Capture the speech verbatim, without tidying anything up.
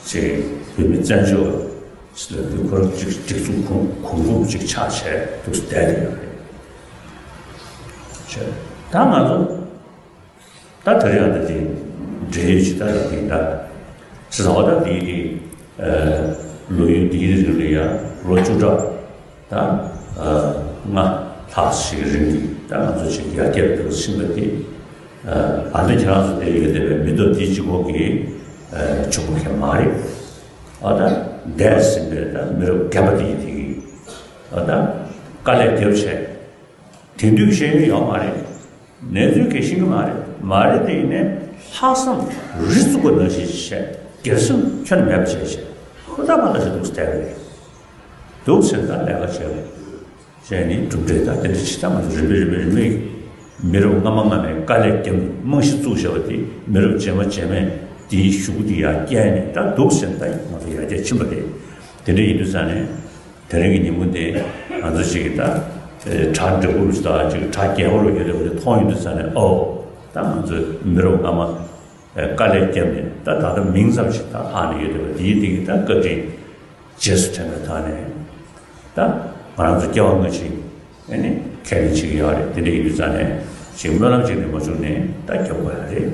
ཅེས་བོད་མི་བཙན་བྱོལ་བ་ཞིག་ལ་འདི་ཁོ་རང་ཅིག་སྒྲིག་འཛུགས་གོང་གོང་འགོམ་ཅིག་ཆགས་བྱས་འདུག་བསྡད་ཡོད་རེད། ད་ང་ཚོ་ད་དེ་རིང་ཡང་ད་དེ་འབྲེལ་ཡོད་ཅིག་ད་ལ་དེ་འདྲ་ཟེར་བ་ད་དེ་དེ་ལོ་ཡུན་དེའི་རིང་ལ་ཡང་ལོ་བཅུ་ཕྲག་ད་ལྔ་ལྷག་ཞིག་རིང་གི་ད་ང་ཚོ་ཞིག་ཡར་རྒྱས་འགྲོ་བཞིན་པ་དེ། ཨ་ནི་ཁྱེད་རང་ཚོ་དེ་ཡོད་བསྡད་པའི་མི་ཐོབ་དེ་གཅིག་པོ་གིས་ཆོག་པ་གང་མ་རེད། ཨ་ད་འདས་ཟིན་པའི་ད་མི་རབས་རྒན་པ་དེ་ཡིན་དེ་གིས་ཨ་ད་དཀའ་ལས་རྒྱབ་བྱས། དེང་དུས་ཤེས་ཡོན་ཡོད་མ་རེད། གནས་ཚུལ་གང་ཤེས་ཀྱི་མ་རེད། མ་རེད་དེ་ཡིན་ནའི་ལྷག་བསམ་རི་བཙུགས་པ་ནང་བཞིན་བྱས། སྒེར་སེམས་ཁྱོན་མེད་པ་བྱས་བྱས། ཧུར་ཐག་པ་ལ་ཞིག་འདུག་སྟེར་རེད། འདུག་ཟེར་ད་ལས་ཀ་བྱས་རེད། བྱས་ནས་གྲུབ་འབྲས་དང་དེ་འདྲ་ཅིག་ད་ང་ཚོ་རིམ་པས་རིམ་པས་རིམ་པས་མི་རབས་སྔ་མ་སྔ་མའི་དཀའ་ལས་བརྒྱབ་ནས་རྨང་གཞི་བཙུགས་བཞག་པ་དེ་མི་རབས་རྗེས་མ་རྗེས་མས་དེའི་ཤུགས་དེ་ཡར་བསྐྱལ་ནས་ད་འདུག་ཟེར་ད་ང་ཚོ་ཡར་རྒྱས་ཕྱིན་པ་རེད། དེ་འདྲ་ཡིན་དུས་ཙང་ནས། དེ་རིང་གི་ཉིན་མོ་འདི་ང་ཚོ་ཅིག་གིས་ད་ཨེ་གྲ་འགྲིག་པོ་ཞིག་དང་ཅིག་གྲ་རྒྱས་པོ་རུ་ཡོད་རེད་པ། དེ་མཐོང་ཡོང་དུས་ཙང་ནས་ཨོ་ད་ང་ཚོའི་མི་རབས་སྔ་མ་ཨེ་དཀའ་ལས་བརྒྱབ་ནས་ད་ད་ལྟ་མིང་ཙམ་ཞིག་ད་ལྷག་ནས་ཡོད་རེད་པ། དེའི་སྟེང་གི་ད་བཀའ་དྲིན་རྗེས་སུ་དྲན་པའི་ཐོག་ནས་ད་ང་རང་ཚོ་སྐྱེ་བ་སྔ་ཕྱི་ཨེ་ནི་ཁས་ལེན་བྱེད་ཀྱི་ཡོད་རེད། དེ་འདྲ་ཡིན་དུས་ཙང་ནས་ཅིག་སྨོན་ལམ་ཅིག་ནས་མ་བྱུང་ནས་ད་རྒྱབ་དགོས་ཡ་རེད།